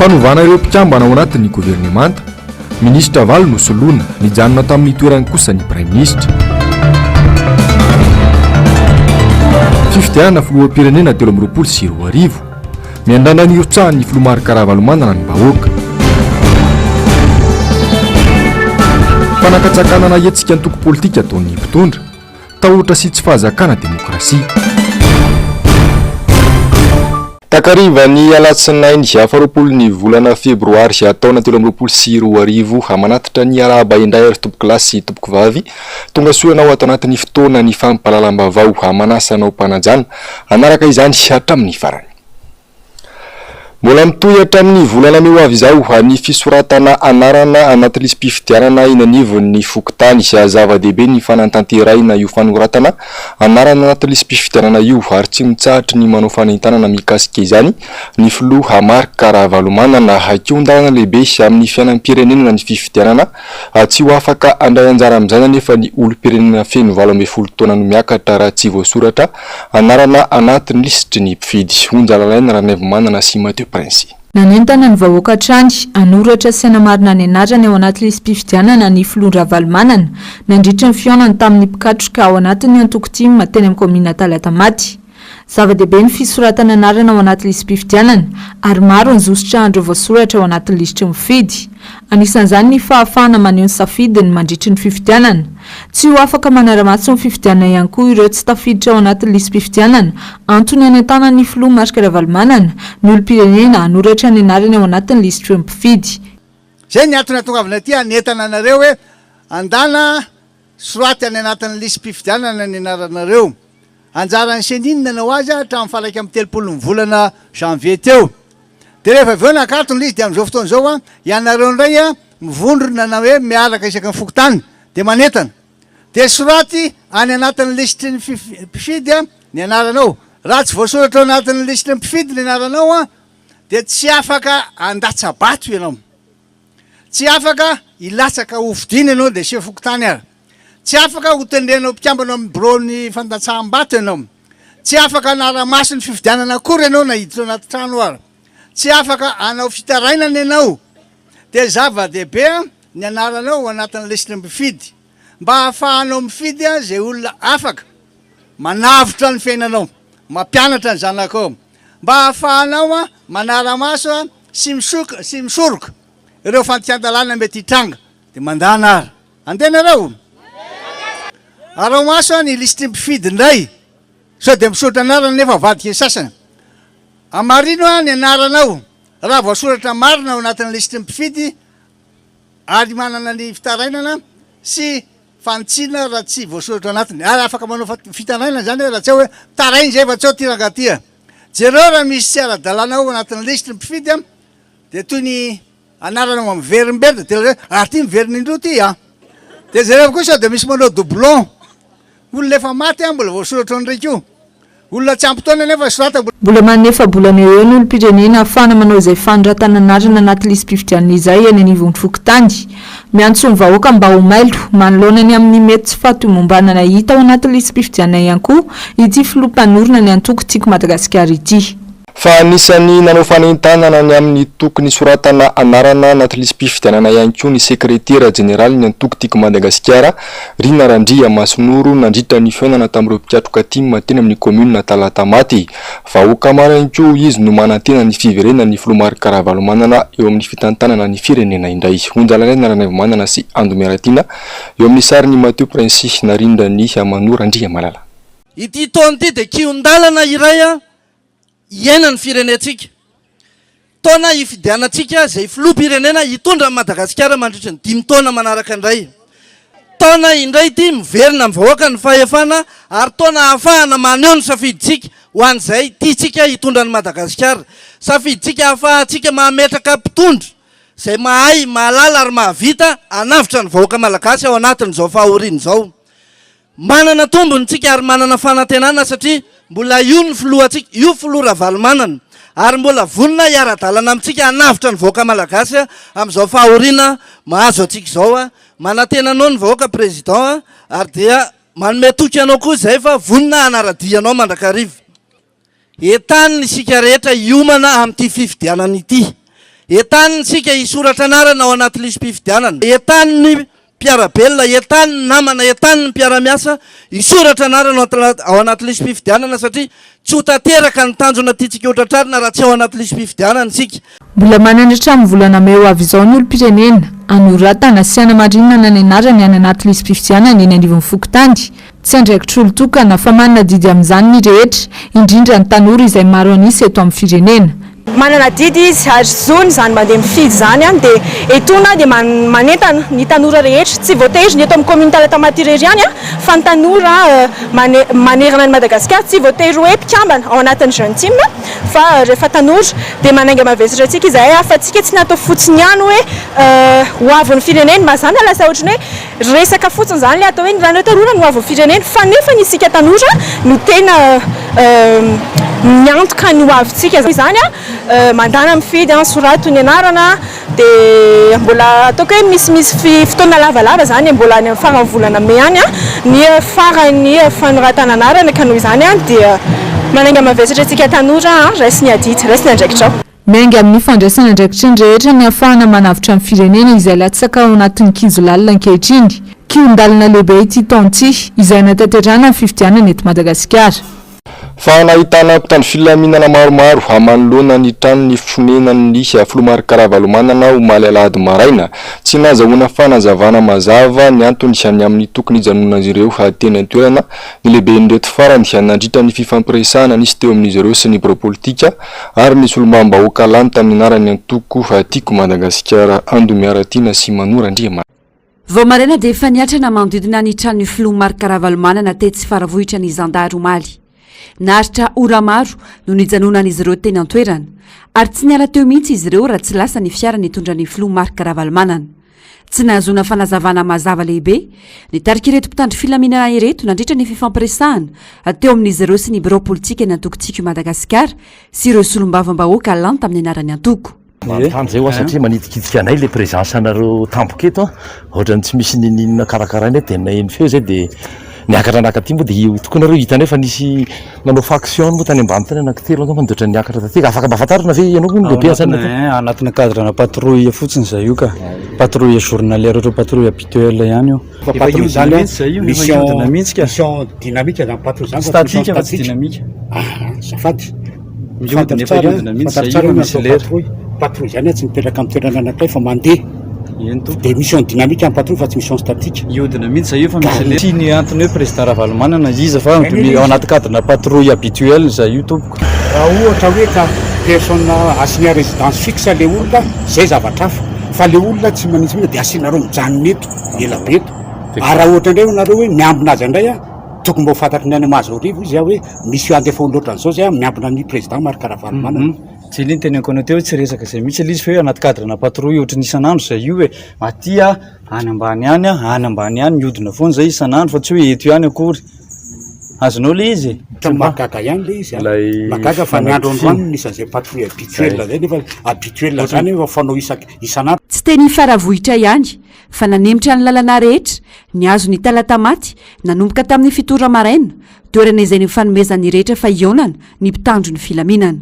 Fanovana ireo mpikambana ao anatin'ny governemanta. Minisitra valo no soloina, nijanona tamin'ny toerany kosa ny praiminisitra. Fifidianana filoham-pirenena 2023. Miandrandra ny hirotsahan'ny filoha Marc Ravalomanana ny vahoaka. Fanakatsakanana hetsika antoko politika ataon'ny mpitondra. Tahotra sy tsy fahazakana demokrasia. Takariva ny alatsinainy faharoapolo ny volana febroary taona 2023, manatitra ny arahaba indray ry tompokolahy sy tompokovavy. Tonga soa ianao ato anatin'ny fotoana ny fampahalalam-baovao manasa anao mpanajana hanaraka izany hatramin'ny farany. Mbola mitohy hatramin'ny volana mey ho avy izao ny fisoratana anarana anaty lisi-pifidianana eny anivon'ny fokontany. Zava-dehibe ny fanatanterahina io fanoratana anarana anaty lisi-pifidianana io ary tsy mitsahatry ny manao fanentanana mikasika izany ny filoha Marc Ravalomanana. Kihon-dalana lehibe amin'ny fiainam-pirenena ny fifidianana. Tsy ho afaka handray anjara amin'izany anefa ny olom-pirenena feno 18 taona no miakatra raha tsy voasoratra anarana anatin'ny lisitry ny mpifidy. Onja Lalaina Ranaivomanana sy Mathieu Prince. Nanentana ny vahoaka hatrany hanoratra sy hanamarina ny anarany ao anaty lisi-pifidianana ny filoha Ravalomanana nandritra ny fihaonany tamin'ny mpikatroka ao anatin'ny antoko tim teny amin'ny kaominina Talatamaty. Zava-dehibe ny fisoratana anarana ao anaty lisi-pifidianana ary maro ny zo sitrahan'ireo voasoratra ao anatin'ny lisitry ny mpifidy. Anisan'izany ny fahafahana maneho ny safidiny mandritry ny fifidianana. Tsy ho afaka manara-maso ny fifidianana ihany koa ireo tsy tafiditra ao anatin'ny lisi-pifidianana, antony hanentanan'ny filoha Marc Ravalomanana ny olom-pirenena hanoratra ny anarany ao anatin'ny lisitry ny mpifidy. Izay ny antony ahatongavana aty hanentana anareo hoe andana soraty any anatin'ny lisi-pifidianana ny anaranareo. Anjaran'ny Ceni ny nanao azy hatramin'ny faha 31 ny volana janvier teo. Dia rehefa avy eo nakatona ilay izy dia amin'izao fotoana izao ianareo indray mivondrona na hoe miaraka isaky ny fokontany dia manentana. Dia soraty any anatin'ny lisitry ny mpifidy ny anaranao. Raha tsy voasoratra ao anatin'ny lisitry ny mpifidy ny anaranao dia tsy afaka handatsa-bato ianao. Tsy afaka hilatsaka hofidiana ianao dia sefo fokontany ary. Tsy afaka ho tendrena ho mpikambana ao amin'ny biraon'ny fandatsaham-bato ianao. Tsy afaka hanara-maso ny fifidianana akory ianao na hiditra ao anaty trano ara. Tsy afaka hanao fitarainana ianao. Dia zava-dehibe ny anaranao ao anatin'ny lisitry ny mpifidy mba hahafahanao mifidy izay olona afaka manavotra ny fiainanao, mampianatra ny zanakao, mba hahafahanao manara-maso sy sy misoroka ireo fandikan-dalàna mety hitranga. Dia mandàna ara. Andeha nareo? Araho maso ny lisitry ny mpifidy indray sao dia misoratra anarana nefa avadika ny sasany. Amarino ny anaranao raha voasoratra marina ao anatin'ny lisitry ny mpifidy ary manana ny fitarainana sy fanitsiana raha tsy voasoratra ao anatiny. Ary afaka manao fitarainana izany raha tsy ao hoe mitaraina izay fa tsy ao ity rangahy ity a. Jereo raha misy tsy ara-dalàna ao anatin'ny lisitry ny mpifidy dia toy ny Anarana vao miverimberina dia hoe ary ty miverina indroa ty an! Dia jereo koa sao dia misy manao doublon. Olona efa maty an mbola voasoratra ao indray koa. Olona tsy ampy taona nefa soratana mbola. Mbola manana efa-bolana eo eo ny olom-pirenena ahafahana manao izay fanoratana anarana anaty lisi-pifidianana izay eny anivon'ny fokontany. Miantso ny vahoaka mba ho mailo manoloana ny amin'ny mety tsy fahatomombanana hita ao anaty lisi-pifidianana ihany koa ity filoha mpanorina ny antoko Tiako Madagasikara ity. Fa anisan'ny nanao fanentanana ny amin'ny tokony hisoratana anarana anaty lisi-pifidianana ihany koa ny sekretera jeneralin'ny antoko Tiako Madagasikara, Rina Randriamasinoro, nandritra ny fihaonana tamin'ireo mpikatroka tim teny amin'ny kaominina Talatamaty. Vahoaka maro ihany koa hoy izy no manantena ny fiverenan'ny filoha Marc Ravalomanana eo amin'ny fitantanana ny firenena indray. Onjalalaina Ranaivomanana sy Ando Miaratiana eo amin'ny sarin'i Mathieu Princy narindran'i Mano Randriamalala. Ity taona ity dia kihon-dalana iray iainan'ny firenentsika. Taona hifidianantsika izay filoham-pirenena hitondra an'i Madagasikara mandritry ny dimy taona manaraka indray. Taona indray ity miverina amin'ny vahoaka ny fahefana ary taona ahafahana maneho ny safidintsika ho an'izay tiantsika hitondra an'i Madagasikara. Safidintsika ahafahantsika mametraka mpitondra izay mahay, mahalala ary mahavita hanavotra ny vahoaka malagasy ao anatin'izao fahoriana izao. Manana tombony tsika ary manana fanantenana satria mbola io ny filohantsika, io filoha Ravalomanana ary mbola vonona hiara-dalana amintsika hanavotra ny vahoaka malagasy amin'izao fahoriana mahazo antsika izao. Manantena anao ny vahoaka Président ary dia manome toky anao koa izay fa vonona hanara-dia anao mandrakariva. Entanina isika rehetra hiomana amin'ity fifidianana ity. Entanina isika hisoratra anarana ao anaty lisi-pifidianana. Entanina ny mpiara-belona, entanina ny namana, entanina ny mpiara-miasa hisoratra anarana ao anaty lisi-pifidianana satria tsy ho tanteraka ny tanjona tiantsika hotratrarina raha tsy ao anaty lisi-pifidianana isika. Mbola manana hatramin'ny volana mey ho avy izao ny olom-pirenena hanoratana sy hanamarinana ny anarany any anaty lisi-pifidianana eny anivon'ny fokontany. Tsy andraikitr'olon-tokana fa manana adidy amin'izany ny rehetra, indrindra ny tanora izay maro an'isa eto amin'ny firenena. Manana adidy izy ary zony izany mandeha mifidy izany an, dia etoana dia manentana ny tanora rehetra, tsy voatery ny eto amin'ny commune Talatamaty irery ihany an, fa ny tanora manerana an'i Madagasikara, tsy voatery hoe mpikambana ao anatin'ny jeune team fa rehefa tanora dia manainga mavesatra antsika izahay fa tsika tsy natao fotsiny ihany hoe ho avin'ny firenena, mazàna lasa ohatran'ny hoe Resaka fotsiny izany ilay atao hoe ny ranao tanora no ho avin'ny firenena fa nefa ny isika tanora no tena miantoka ny ho avintsika izany mandana mifidy sorato ny anarana dia mbola ataoko hoe misimisy fotoana lavalava izany mbola any amin'ny faran'ny volana mey any ny faran'ny fanoratana anarana ka noho izany dia manainga mavesatra antsika tanora raiso ny adidy raiso ny andraikitrao. Miainga amin'ny fandraisana andraikitry ny rehetra ny hahafahana manavotra ny firenena izay latsaka ao anatin'ny kizo lalina ankehitriny. Kihon-dalana lehibe ity taona ity, izay hanatanterahana ny fifidianana eto Madagasikara. Fa nahitana mpitandro filaminana maromaro manoloana ny tranony fonenan'ny Filoha Marc Ravalomanana omaly alahady maraina. Tsy nahazahoana fanazavana mazava ny antony ny amin'ny tokony hijanonan'izy ireo teny an-toerana ny lehiben'ireto farany nandritra ny fifampiresahana nisy teo amin'izy ireo sy ny birao politika ary ny solombavambahoaka lany tamin'ny anaran'ny antoko Tiako Madagasikara Ando Miaratiana sy Mano Randriamanana. Vao maraina dia efa niatrana manodidina ny tranon'ny filoha Marc Ravalomanana tetsy Faravohitra ny zandary omaly. Naharitra ora maro no nijanonan'izy ireo teny an-toerana ary tsy niala teo mihitsy izy ireo raha tsy lasa ny fiara nitondra ny filoha Marc Ravalomanana. Tsy nahazoana fanazavana mazava lehibe nitarika ireto mpitandro filaminana ireto nandritra ny fifampiresahana teo amin'izy ireo sy ny birao politikan'ny antoko Tiako i Madagasikara sy ireo solombavambahoaka lany tamin'ny anaran'ny antoko. Manontany zay hoa satria manitikitika anay le présence anareo tampoka eto an, ohatran'ny tsy misy ninininona karakaraina eto de naheno feo zay de niakatra nakaty moa de io tokoa nareo hitanay fa nisy nanao faction moa tany ambany tany anaky telo angamba de ohatran'ny niakatra taty ka afaka mba fantarina ve ianao hono lehibe azany natao? Anatina cadre na patrouille fotsiny zay io ka, patrouille journalière ohatran'ny patrouille habituelle ihany io. Fa patrouille zany an, mission mission dynamique zany patrouille zany fa tsy mission statique. Ah azafady. Mihodina efa hiodina mihitsy zay io misy lera. Patrouille zany tsy mipetraka amin'ny toerana anankiray fa mandeha. Eny tompoko. Dia mission dynamique ny patrouille fa tsy mission statique. Hiodina mihitsy zay io fa misy lera. Tsy ny antony hoe président Ravalomanana iza fa ao anaty cadre na patrouille habituelle zay io tompoko. Raha ohatra hoe ka personne assignée à résidence fixe le olona, zay zavatra hafa. Fa le olona tsy manintsy mihitsy dia asianareo mijanona eto ela be eto. Ary raha ohatra indray nareo hoe miambina azy indray an, tokony mba ho fantatry ny any Mahazoarivo izy hoe misy andefa olona ohatran'izao zay an, miambina ny président Marc Ravalomanana. Tsy ilay niteneniko anao teo hoe tsy resaka izay mihitsy ilay izy fa hoe anaty cadre na patrouille ohatran'ny isan'andro izay io e, aty a, any ambany any a, any ambany any, mihodina foana izay isan'andro fa tsy hoe eto ihany akory. Azonao ilay izy e? Ohatran'ny mahagaga ihany ilay izy an, mahagaga fa ny andro androany no nisy an'izay patrouille habituelle izay nefa habituelle izany efa fanao isak- isan'andro. Tsy teny Faravohitra ihany fa nanemitra ny lalana rehetra nihazo ny Talatamaty nanomboka tamin'ny fito ora maraina Toerana izay nifanomezan'ny rehetra fa hihaonana ny mpitandro ny filaminana.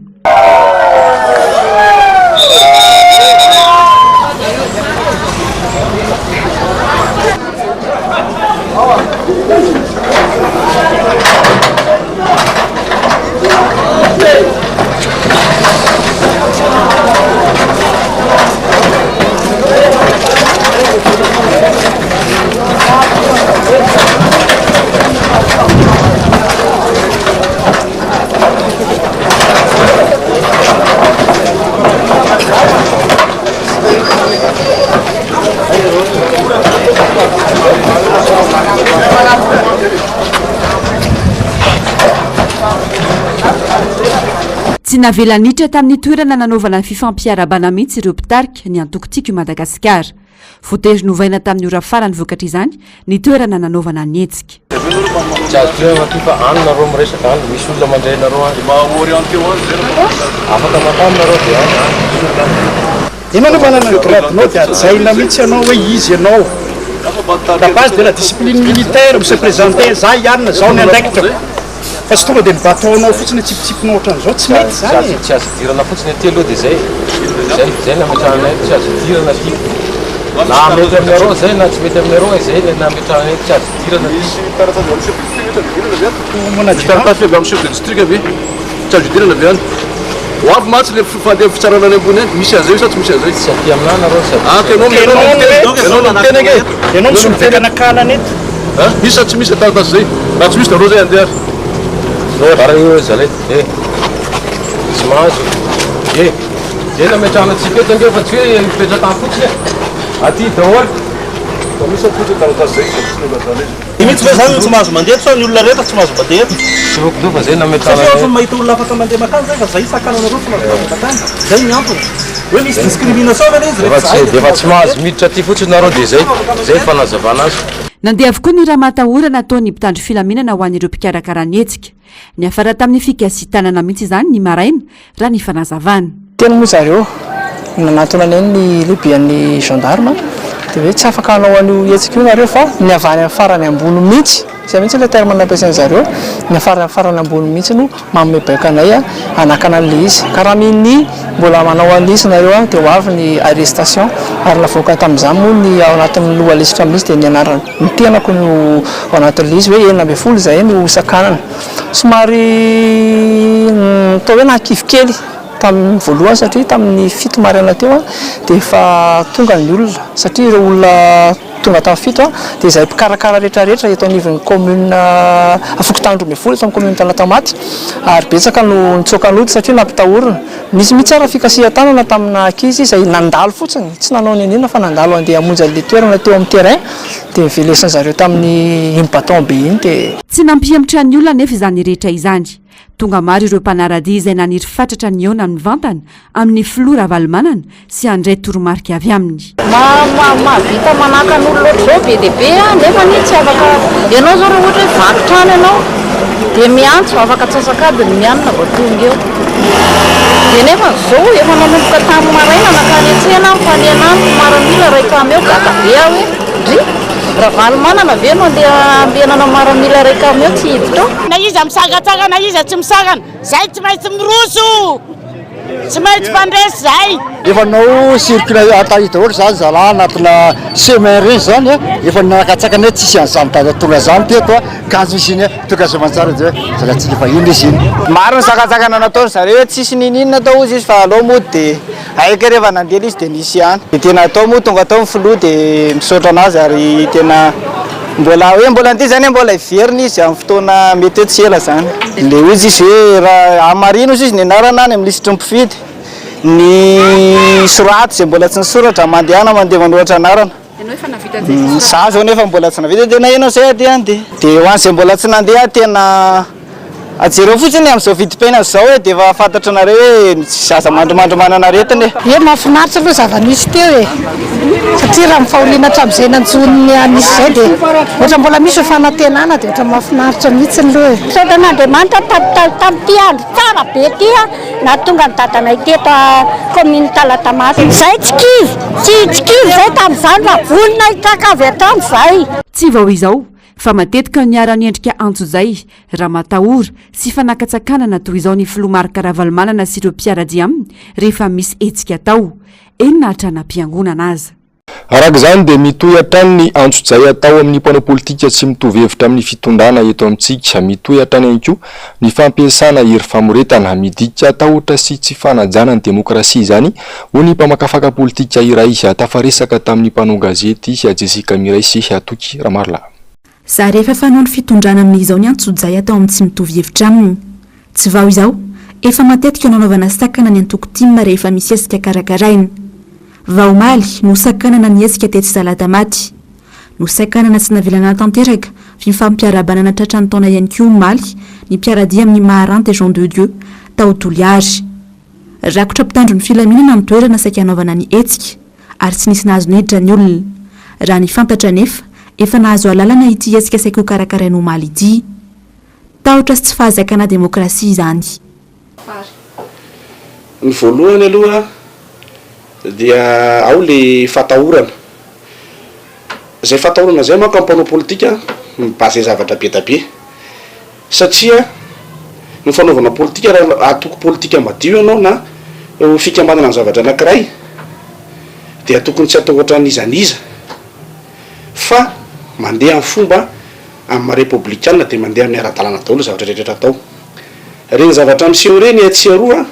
Tsy navela niditra tamin'ny toerana nanaovana ny fifampiarahabana mihitsy ireo mpitarika ny antoko Tiako i Madagasikara. Voatery novaina tamin'ny ora farany vokatr'izany ny toerana nanaovana ny hetsika. Tsy azo toerana aty fa any nareo miresaka any misy olona mandray anareo any. Mba orienteo any zay raha afaka mankany nareo dia any any misy olona any. Ianao aloha manana ny grade-nao dia hajaina mihitsy ianao hoe iza ianao. La base de la discipline militaire mi se présenter, za i Anna, zao ny andraikitrako. Fa tsy tonga dia ny bâton-nao fotsiny atsipitsipinao ohatran'izao, tsy mety izany e! Tsy azo idirana fotsiny aty aloha dia izay. Izay, izay nametrahanay tsy azo idirana aty. Na mety aminareo izay na tsy mety aminareo izay ilay nametrahanay tsy azo idirana aty. Misy taratasy avy amin'ny chef de district ve tsy azo idirana ve ato? Misy taratasy avy amin'ny chef de district ve tsy azo idirana ve any? Ho avy mantsy ilay fandeha fitsarana any ambony any, misy an'izay ve sa tsy misy an'izay? Tsy aty aminà nareo sady Ah, ka ianao ianao no miteny, ianao no miteny ange. Ianao misolo bekanakana eto. Ah, misy sa tsy misy taratasy zay? Raha tsy misy nareo zay andeha ary. Bara io zalahy eh. Tsy mahazo. Eh, zay nametrahana antsika eto ange fa tsy hoe mipetra tany fotsiny e. Aty daholo. Fa misy sa tsy misy taratasy zay? Tsy nolazana izy. Ny mihitsy ve zany no tsy mahazo mandeha eto sa ny olona rehetra tsy mahazo mandeha eto? Tsoriko aloha fa zay nametrahana Satria ohatran'ny mahita olona afaka mandeha makany zay fa zay sakananareo tsy mahazo mandeha makany. Zay ny antony. Hoe misy discrimination ve le izy rehefa zahay dia efa tsy mahazo miditra aty fotsiny nareo dia zay. Zay ny fanazavana azy. Nandeha avokoa ny ramatahora nataon'ny mpitandro filaminana ho an'ireo mpikarakara ny hetsika. Niafara tamin'ny fikasi-tanana mihitsy izany ny maraina, raha ny fanazavana. Teny moa zareo, nanatona anay ny lehiben'ny gendarme, dia hoe tsy afaka hanao an'io hetsika io nareo fa ny avy any amin'ny farany ambony mihitsy, izay mihitsy ilay terme nampiasain-dry zareo, ny avy any farany ambony mihitsy no manome baiko anay hanakana an'ilay izy. Ka raha minia mbola manao an'ilay izy nareo dia ho avy ny arrestation. Ary navoaka tamin'izany moa ny ao anatin'ny loha lisitra mihitsy dia ny anarana, ny tenako no ao anatin'ilay izy hoe 16 izahay no hosakanana. Somary atao hoe nahakivy kely tamin'ny voalohany satria tamin'ny fito maraina teo dia efa tonga ny olona satria ireo olona tonga tamin'ny fito dia izahay mpikarakara rehetra rehetra eto anivon'ny commune fokontany 12 eto amin'ny commune Talatamaty ary betsaka no nitsoaka nody satria nampitahorina. Nisy mihitsy ara fikasihan-tanana tamina ankizy izay nandalo fotsiny, tsy nanao n'inon'inona fa nandalo handeha hamonjy an'ilay toerana teo amin'ny terrain dia novelesin-dry zareo tamin'ny iny bâton be iny dia. Tsy nampihemotra ny olona anefa izany rehetra izany. Tonga maro ireo mpanara-dia izay naniry fatratra ny hihaona mivantana amin'ny filoha Ravalomanana sy handray toromarika avy aminy. Mahavita manakana olona ohatr'izao be dia be an, nefa anie tsy afaka, ianao zao raha ohatra hoe vaky trano ianao dia miantso afaka antsasak'adiny mianona vao tonga eo, dia nefa zao efa nanomboka tamin'ny maraina nankany an-tsena aho mifanena amiko maramila iray kamiao, gaga be aho hoe ndry, Ravalomanana ve no andeha hambenana maramila iray kamiao tsy hiditra ao? Na iza misangantsangana na iza tsy misangana, zay tsy maintsy miroso! Tsy maintsy mpandresy zay. Efa nanao circulation atao daholo zany zalahy anatina chemin reny zany a, efa nanakatsakana hoe tsisy an'izany dada tonga zany teto a, kanjo izy iny a tonga soamantsara de hoe zalantsika fa iny izy iny. Maro ny sakantsakana nataon zareo hoe tsisy niniana tao ozy izy fa aleo mody de hay kay rehefa nandeha le izy de nisy ihany. De tena atao moa tonga tao ny filoha de misaotra anazy ary tena Mbola hoe mbola andeha zany mbola hiverina izy amin'ny fotoana mety hoe tsy ela zany. Le hozy izy hoe raha hamarino hozy izy ny anarana any amin'ny lisitry ny mpifidy. Ny soraty izay mbola tsy nisoratra, mandehana mandeha manoratra anarana. Ianao efa nahavita an'izay fisoratana? Za zao nefa mbola tsy nahavita dia na ianao zay andeha andeha. Dia ho an'izay mbola tsy nandeha tena Jereo fotsiny amin'izao vidim-piainana izao e, dia efa fantatranareo hoe zaza mandrimandry manana aretina e. Ie, mahafinaritra aloha zava-nisy teo e, satria raha ny fahoriana hatramin'izay nanjo ny nisy izay dia ohatra mbola misy ny fanantenana dia ohatra mahafinaritra mihitsy aloha e. Misaotra an'Andriamanitra tamin'ity andro tsara be ity nahatonga an'i dadanay teto commune Talatamaty. Izay tsy kivy, tsy tsy kivy izay tamin'izany fa vonona hitraka avy hatrany izay. Tsy vao izao fa matetika niharan'ny endrika antsojay, ramatahora, sy fanakatsakanana toy izao ny filoha Marc Ravalomanana sy ireo mpiara-dia aminy rehefa misy hetsika atao, eny na hatrany am-piangonana aza. Araka izany dia mitohy hatrany ny antsojay atao amin'ny mpanao politika tsy mitovy hevitra amin'ny fitondrana eto amintsika. Mitohy hatrany ihany koa ny fampiasana hery famoretana. Midika tahotra sy tsy fanajana ny demokrasia izany, hoy ny mpamakafaka politika iray tafaresaka tamin'ny mpanao gazety Jessica Miray sy Toky Ramarolahy. Zary efa fanaon'ny fitondrana amin'izao ny antsojay atao amin'ny tsy mitovy hevitra aminy. Tsy vao izao, efa matetika no anaovana sakana ny antoko tim rehefa misy hetsika karakaraina. Vao omaly, nosakanana ny hetsika tetsy Talatamaty. Nosakanana tsy navela nanatanteraka fifampiarahabana nahatratra ny taona ihany koa omaly ny mpiara-dia amin'ny Maharante Jean de Dieu tao Toliary. Rakotra mpitandro ny filaminana ny toerana saika hanaovana ny hetsika ary tsy nisy nahazo niditra ny olona. Raha ny fantatra anefa, efa nahazo alalana ity hetsika saika hokarakaraina omaly ity. Tahotra sy tsy fahazakana demokrasia izany. Ny voalohany aloha dia ao le fatahorana. Zay fatahorana zay manko am mpanao politika mi-baser zavatra be da be. Satria. Ny fanaovana politika raha antoko politika madio ianao na fikambanana ny zavatra anakiray dia tokony tsy hatahotra an'iza n'iza fa mandeha amin'ny fomba amin'ny maha repoblikana dia mandeha amin'ny ara-dalàna daholo ny zavatra rehetra atao. Ireny zavatra miseho ireny etsy sy aroa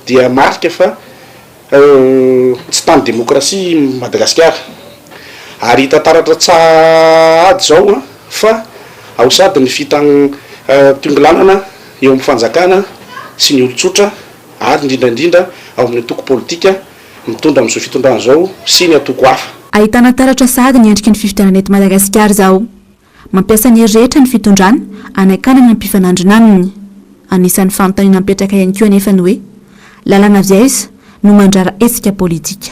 dia marika fa tsy tany demokrasia i Madagasikara. Ary hita taratra tsahady izao fa ao sady ny fitan-tongilanana eo amin'ny fanjakana sy ny olon-tsotra ary indrindra indrindra ao amin'ny antoko politika mitondra amin'izao fitondrana izao sy ny antoko hafa. Ahitana taratra sahady ny endriky ny fifidianana eto Madagasikara izao. Mampiasa ny hery rehetra ny fitondrana hanakanana ny mpifanandrina aminy. Anisan'ny fanontaniana mipetraka ihany koa anefa ny hoe, lalàna avy aiza no mandrara hetsika politika?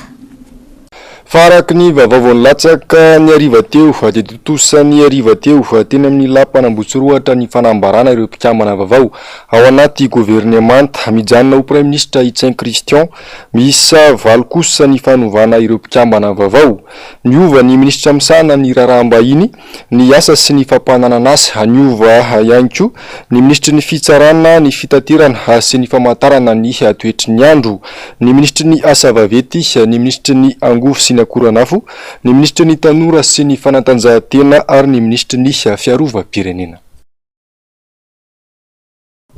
Fa araka ny vaovao vao nilatsaka ny hariva teo dia tontosa ny hariva teo teny amin'ny lapan'Ambohitsorohatra ny fanambarana ireo mpikambana vaovao ao anaty governemanta. Mijanona ho praiminisitra i Ntsay Christian. Miisa valo kosa ny fanovana ireo mpikambana vaovao. Niova ny minisitra misahana ny raharaham-bahiny, ny asa sy ny fampananan'asa. Niova ihany koa ny minisitry ny fitsarana, ny fitaterana sy ny famantarana ny toetry ny andro, ny minisitry ny asa vaventy, ny minisitry ny angovo sy ny akoranafo, ny minisitry ny tanora sy ny fanatanjahantena ary ny minisitry ny fiarovam-pirenena.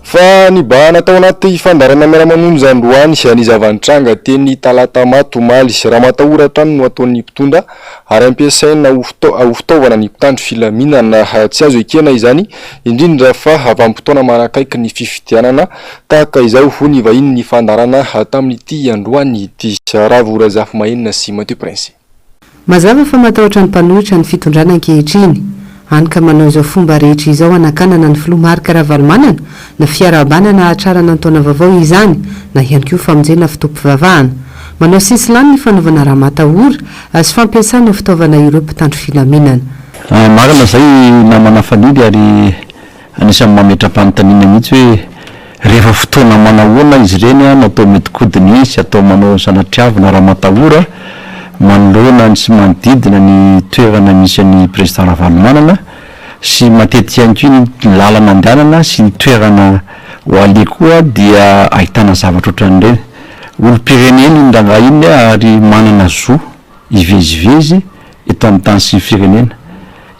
Fa nibahana tao anaty fandaharana Miara-mamonjy androany ny zava-nitranga teny Talatamaty omaly. Ramatahora hatrany no ataon'ny mpitondra ary ampiasaina ho ho fitaovana ny mpitandro filaminana. Tsy azo ekena izany, indrindra fa vanim-potoana manakaiky ny fifidianana tahaka izao, hoy ny vahinin'ny fandaharana tamin'ity androany ity, Ravo Razafimahenina sy Mathieu Prince. Mazava fa matahotra ny mpanohitra ny fitondrana ankehitriny. Hany ka manao izao fomba rehetra izao hanakanana ny filoha Marc Ravalomanana na fiarahabana nahatrarana ny taona vaovao izany na ihany koa famonjena fotoam-pivavahana. Manao sesilany ny fanaovana ramatahora sy fampiasana ho fitaovana ireo mpitandro filaminana. Marina izay namana Fanilo ary Anisan'ny mametra-panontaniana mihitsy hoe rehefa fotoana manahoana izy ireny no atao mihodinkodiny sy atao manao sanatriavina ramatahora manoloana ny sy manodidina ny toerana misy an'i Président Ravalomanana sy matetika ihany koa ny lalana andehanana sy ny toerana ho aleha koa dia ahitana zavatra ohatran'ireny. Olom-pirenena iny rangahy iny ary manana zo hivezivezy eto amin'ny tany sy ny firenena.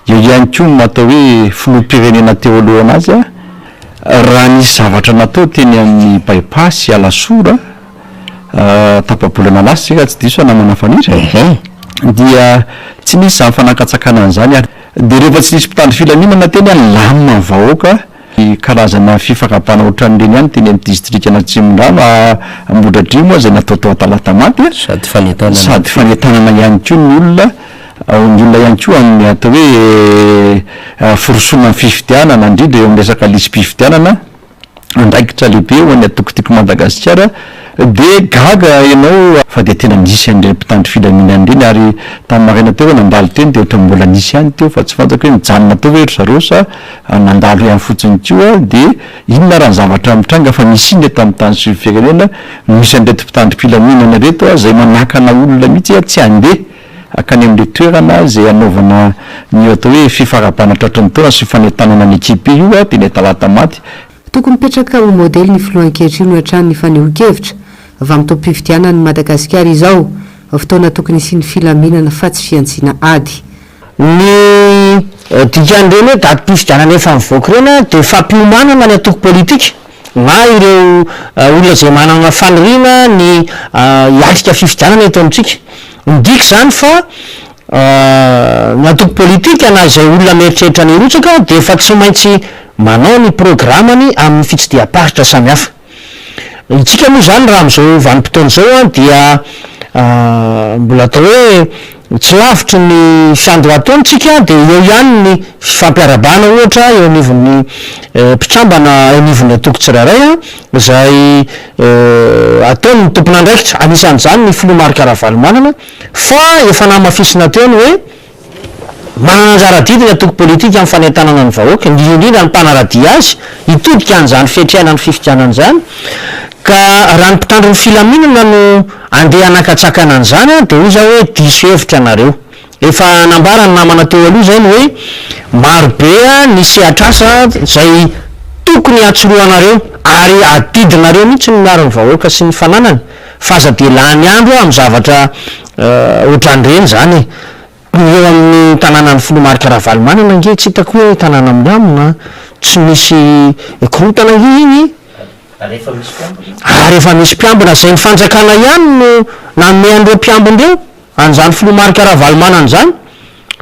Eo ihany koa ny atao hoe filoham-pirenena teo alohana azy, raha nisy zavatra natao teny amin'ny by-pass Alasora tapa-bolana lasa izay raha tsy diso aho namana Faniry, dia tsy nisy izany fanakantsakanana izany ary dia rehefa tsy nisy mpitandro filaminana teny, nilamina ny vahoaka. Karazana fifankabana ohatran'ireny ihany teny amin'ny distrikan'Atsimondrano, Ambohidratrimo moa izay natao tao Talatamaty. Sady fanentanana. Sady fanentanana ihany koa ny olona, ny olona ihany koa amin'ny atao hoe firosoana amin'ny fifidianana, indrindra eo amin'ny resaka lisi-pifidianana, andraikitra lehibe ho an'ny antoko Tiako Madagasikara. Dia gaga ianao fa dia tena nisy an'ireny mpitandro filaminana ireny ary tamin'ny maraina teo aho nandalo teny dia ohatran'ny mbola nisy ihany teo fa tsy fantako hoe nijanona teo ve ry zareo sa nandalo ihany fotsiny koa dia inona ary ny zavatra mitranga fa misy inona eto amin'ny tany sy ny firenena no misy an'ireto mpitandro filaminana ireto izay manakana olona mihitsy tsy handeha hankany amin'ilay toerana izay hanaovana ny atao hoe fifarabana tratry ny taona sy fanentanana ny ekipe io dia ny Talatamaty. Tokony mipetraka ho modely ny filoha ankehitriny hoy hatrany ny fanehoan-kevitra. Vanim-potoam-pifidianana an'i Madagasikara izao, fotoana tokony hisian'ny filaminana fa tsy fihantsiana ady. Ny dikan'ireny hoe datim-pifidianana efa mivoaka ireny dia fampiomanana ny antoko politika na ireo olona izay manana faniriana ny hiatrika fifidianana eto amintsika. Midika izany fa ny antoko politika na izay olona mieritreritra ny hirotsaka dia efa tsy maintsy manao ny programany amin'ny fitsidiham-paritra samihafa. Itsika moa izany raha amin'izao vanim-potoana izao dia mbola atao hoe tsy lavitry ny fiandohan-taona isika dia eo ihany ny fifampiarahabana ohatra eo anivon'ny mpikambana eo anivon'ny antoko tsirairay izay ataon'ny tompon'andraikitra, anisan'izany ny filoha Marc Ravalomanana fa efa namafisina teo ny hoe Manana anjara adidy ny antoko politika amin'ny fanentanana ny vahoaka, indrindra indrindra ny mpanara-dia azy, hitodika an'izany fiatrehana ny fifidianana izany. Ka raha ny mpitandro ny filaminana no andeha hanakatsakana an'izany dia hoy izaho hoe diso hevitra nareo. Efa nambaran'ny namana teo aloha izay ny hoe maro be ny sehatr'asa izay. tokony hiantsorohanareo ary adidinareo mihitsy ny miaro ny vahoaka sy ny fananany fa aza dia lany andro amin'ny zavatra ohatran'ireny izany e! Ny eo amin'ny tanànan'ny filoha Marc Ravalomanana ange tsy hitako hoe tanàna milamina, tsy misy korontana ange iny e! Ary efa misy mpiambina. Ary efa misy mpiambina, izay ny fanjakana ihany no nanome an'ireo mpiambina ireo, an'izany filoha Marc Ravalomanana izany.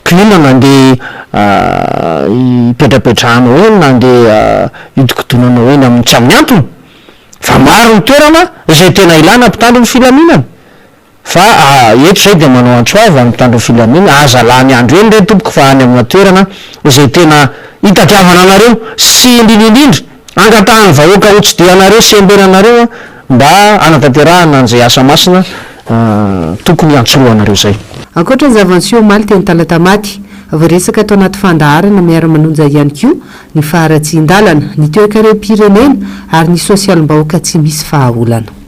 Ko inona no andeha hipetrapetrahanao eny na andeha hiodikodinanao eny amin'ny tsy amin'ny antony? Fa maro ny toerana izay tena ilana mpitandro ny filaminana. Fa eto izay dia manao antso avo amin'ny mpitandro ny filaminana, aza lany andro eny re tompoko fa any amina toerana izay tena hitadiavana anareo sy indrindra indrindra angatahan'ny vahoaka hotsidihanareo sy hembenanareo mba hanatanterahana an'izay asa masina tokony hiantsorohanareo izay. Ankoatra ny zava-niseho omaly teny Talatamaty, voaresaka tao anaty fandaharana miara-manonja ihany koa ny faharatsian-dalana, ny toekarem-pirenena ary ny sosialim-bahoaka tsy misy vahaolana.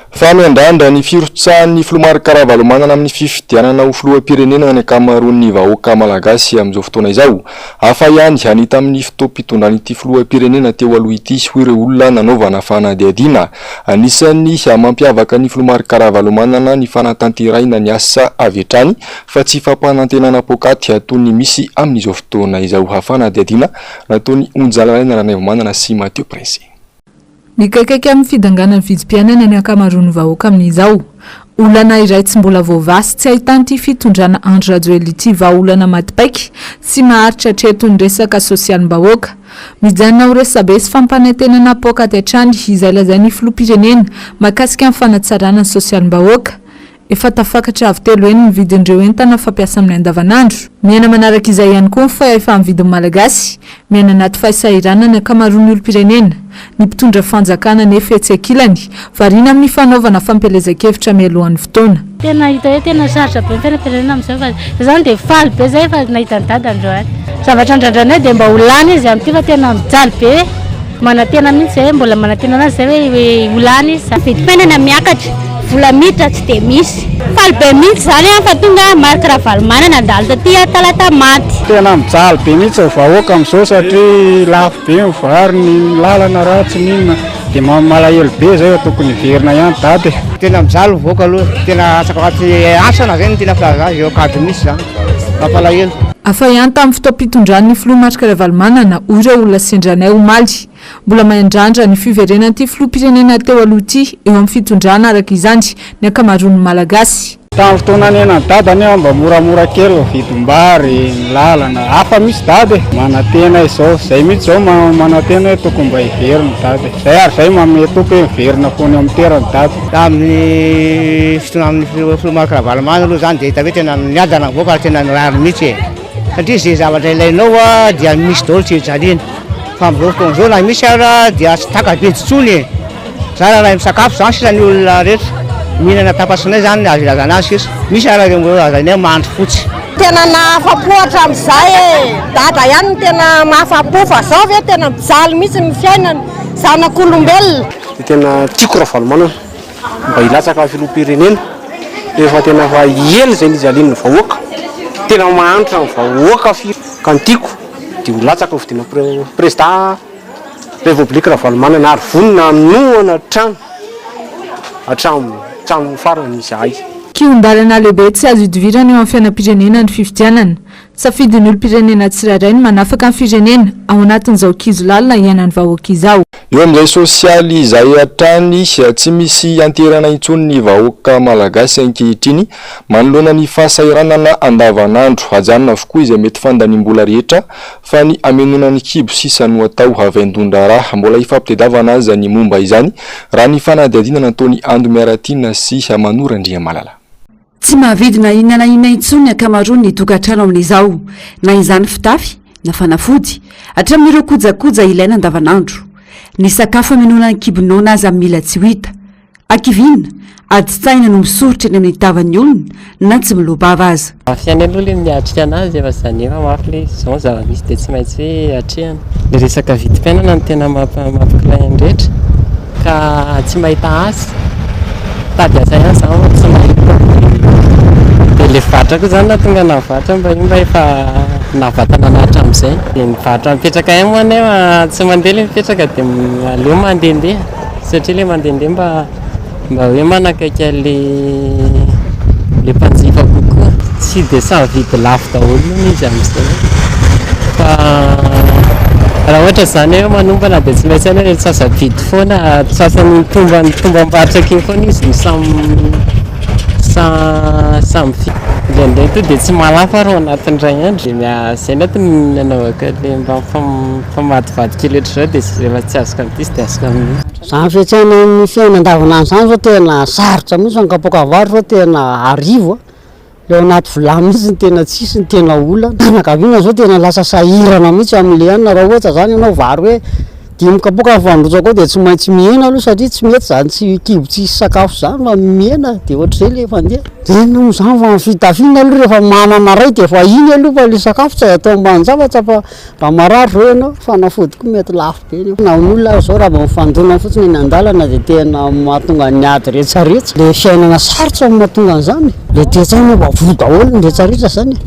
Fa miandrandra ny firotsahan'ny filoha Marc Ravalomanana amin'ny fifidianana ho filoham-pirenena ny ankamaroan'ny vahoaka malagasy amin'izao fotoana izao. Hafa ihany ny tamin'ny fotoam-pitondran'ity filoham-pirenena teo aloha ity, hoy ireo olona nanaovana fanadihadiana. Anisan'ny mampiavaka ny filoha Marc Ravalomanana ny fanatanterahina ny asa avy hatrany fa tsy fampanantenana poakaty toy ny misy amin'izao fotoana izao. Fanadihadiana nataon'i Onjalalaina Ranaivomanana sy Mathieu Prince. Mikaikaika amin'ny fidanganan'ny vidim-piainana ny ankamaroan'ny vahoaka amin'izao. Olana iray tsy mbola voavaha sy tsy ahitan'ity fitondrana Andry Rajoelina ity vahaolana maty paika sy maharitra hatreto ny resaka sosialim-bahoaka. Mijanona ho resabe sy fampanantenana poakaty hatrany izay lazain'ny filoham-pirenena mahakasika ny fanatsarana ny sosialim-bahoaka. Efa tafakatra avo telo heny ny vidin'ireo entana fampiasa amin'ny andavanandro. Mihena manaraka izay ihany koa ny fahefa-mividin'ny Malagasy. Miaina anaty fahasahiranana ny ankamaroan'ny olom-pirenena. Ny mpitondra fanjakana anefa etsy ankilany, variana amin'ny fanaovana fampielezan-kevitra mialohan'ny fotoana. Tena hita hoe tena sarotra be ny fiainam-pirenena amin'izao fa zay zany dia faly be zay fa nahita an'i Dada androany. Zavatra andrandranay dia mba ho lany izy amin'ity fa tena mijaly be. Manantena mihitsy zay, mbola manantena anazy zay hoe ho lany izy. Vidim-piainana miakatra, vola miditra tsy dia misy. Faly be mihitsy zany aho fa tonga Marc Ravalomanana nandalo taty Talatamaty. Tena mijaly be mihitsy ny vahoaka amin'izao satria lafo be ny vary, ny lalana ratsy, ny inona. Dia malahelo be zay fa tokony hiverina ihany dada e. Tena mijaly ny vahoaka aloha, tena asa na zay no tena filaza azy eo Ankady mihitsy zany, mampalahelo. Hafa ihany tamin'ny fotoam-pitondran'ny filoha Marc Ravalomanana, hoy ireo olona sendra anay omaly. Mbola miandrandra ny fiverenan'ity filoham-pirenena teo aloha ity eo amin'ny fitondrana araka izany ny ankamaroan'ny Malagasy. Tamin'ny fotoana niainan'i Dada anie mba moramora kely ny vidim-bary, ny lalana, hafa mihitsy Dada e! Manantena izao, zay mihitsy izao manantena hoe tokony mba hiverina i Dada e! Zay ary zay manome toky hoe miverina foana eo amin'ny toerany Dada. Tamin'ny fotoanan'ny filoha Marc Ravalomanana aloha izany dia hita hoe tena niadana ny vahoaka ary tena nirary mihitsy e! Satria izay zavatra ilainao dia misy daholo tsy ijaliana. Fa amin'izao fotoana izao na misy ara dia tsy taka-bidy intsony e! Zara raha misakafo zany sisa ny olona rehetra, mihinana tapasinay zany ny azo ilazana azy sisa, misy ara ireo mbola lazainay mandry fotsy. Tena nahafapo hatramin'izay e! Dada ihany no tena mahafapo fa zao ve tena mijaly mihitsy ny fiainana zanak'olombelona. Dia tena tiako Ravalomanana mba hilatsaka filoham-pirenena efa tena efa ela izay nijalian'ny vahoaka, tena mahantra ny vahoaka firy ka ny tiako dia ho latsaka ho fidiana président Repoblika Ravalomanana ary vonona hanohana hatrany hatramin'ny farany izahay. Kihon-dalana lehibe tsy azo idivirana eo amin'ny fiainam-pirenena ny fifidianana. Safidin'ny olom-pirenena tsirairay ny manafaka ny firenena ao anatin'izao kizo lalina iainan'ny vahoaka izao. Eo amin'izay sosialy izay hatrany, tsy misy ianteherana intsony ny vahoaka malagasy ankehitriny manoloana ny fahasahiranana andavanandro. Ajanona avokoa izay mety fandaniam-bola rehetra Fa ny hamenoana ny kibo sisa no atao vaindohan-draharaha. Mbola hifampitedavana aza ny momba izany, raha ny fanadihadiana nataon'i Ando Miaratiana sy Mano Randriamalala. Tsy mahavidy na inona na inona intsony ny ankamaroan'ny tokantrano amin'izao, na izany fitafy, na fanafody, hatramin'ireo kojakoja ilaina andavanandro. Ny sakafo hamenoana ny kibo noana aza mila tsy ho hita. Hakiviana, adin-tsaina no misoritra eny amin'ny tavan'ny olona na tsy miloa-bava aza. Mafy ihany aloha le miatrika anazy efa zany efa mafy le izy, zao ny zava-misy de tsy maintsy hoe atrehana. Le resaka vidim-piainana no tena mampikilay ny rehetra ka tsy mahita asa, mitady asa ihany za fa tsy mahita de le varotra koa zany nahatonga anah nivarotra mba io mba efa. nahavatana anah hatramin'izay. Dia mivarotra mipetraka ihany moa nefa tsy mandeha ilay mipetraka dia aleo mandehandeha satria ilay mandehandeha mba mba hoe manakaiky an'ilay ilay mpanjifa kokoa. Tsy dia samy mividy lafo daholo hono izy amin'izay fa raha ohatra izany hoe manombana dia tsy maintsy any hoe antsasa-bidy foana, antsasan'ny tombany tombam-barotra akeo foana izy no samy samy mividy. Indraindray tonga dia tsy mahalafo ary ao anatin'ny iray andro dia mia- izay no antony nanaovako an'ilay mba mifamadivady kely ohatr'izao dia rehefa tsy azoko amin'ity izy dia azoko amin'io. Izany fiatrehana ny fiainana andavanandro izany zao tena sarotra mihitsy fa ny kapoaka vary zao tena arivo a, le ao anaty vilany mihitsy no tena tsisy ny tena olana, fianakaviana zao tena lasa sahirana mihitsy amle anona, raha ohatra zany ianao vary hoe dimy kapoaka ny fandrotsako ao de tsy maintsy mihena aloha satria tsy mety zany tsy kibo tsisy sakafo zany fa mihena de ohatr'izay le fandeha, de inona moa zany fa ny fitafiana aloha rehefa manana ray de efa iny aloha fa le sakafo tsy hay atao ambanin-javatra fa Raha marary zao ianao, fanafody koa mety lafo be nefa na ny olona ary zao raha vao mifandona fotsiny eny an-dalana dia tena mahatonga ny ady retsaretsa. Le fiainana sarotra no mahatonga an'izany e. Le toe-tsaina efa voa daholo ny retsaretsa zany e.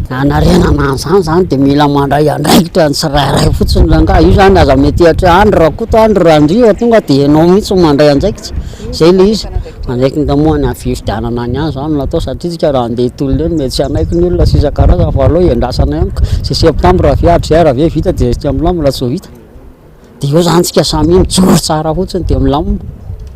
Hanarenana an'izany zany dia mila mandray andraikitra ny tsirairay fotsiny rangahy. Io zany aza metehatra any Rakoto any Randria fa tonga dia ianao mihitsy no mandray andraikitra. Zay le izy. Manaiky moa ny amin'ny fifidianana any ihany zany no atao satria tsika raha handeha hitolona eo mety tsy hanaiky ny olona sy isan-karazany fa aleo hiandrasana ihany ka. Zay septembre ve hatrizay ary ve vita dia tsy milamina raha tsy ho vita. Dia eo zany tsika samy mijoro tsara fotsiny dia milamina.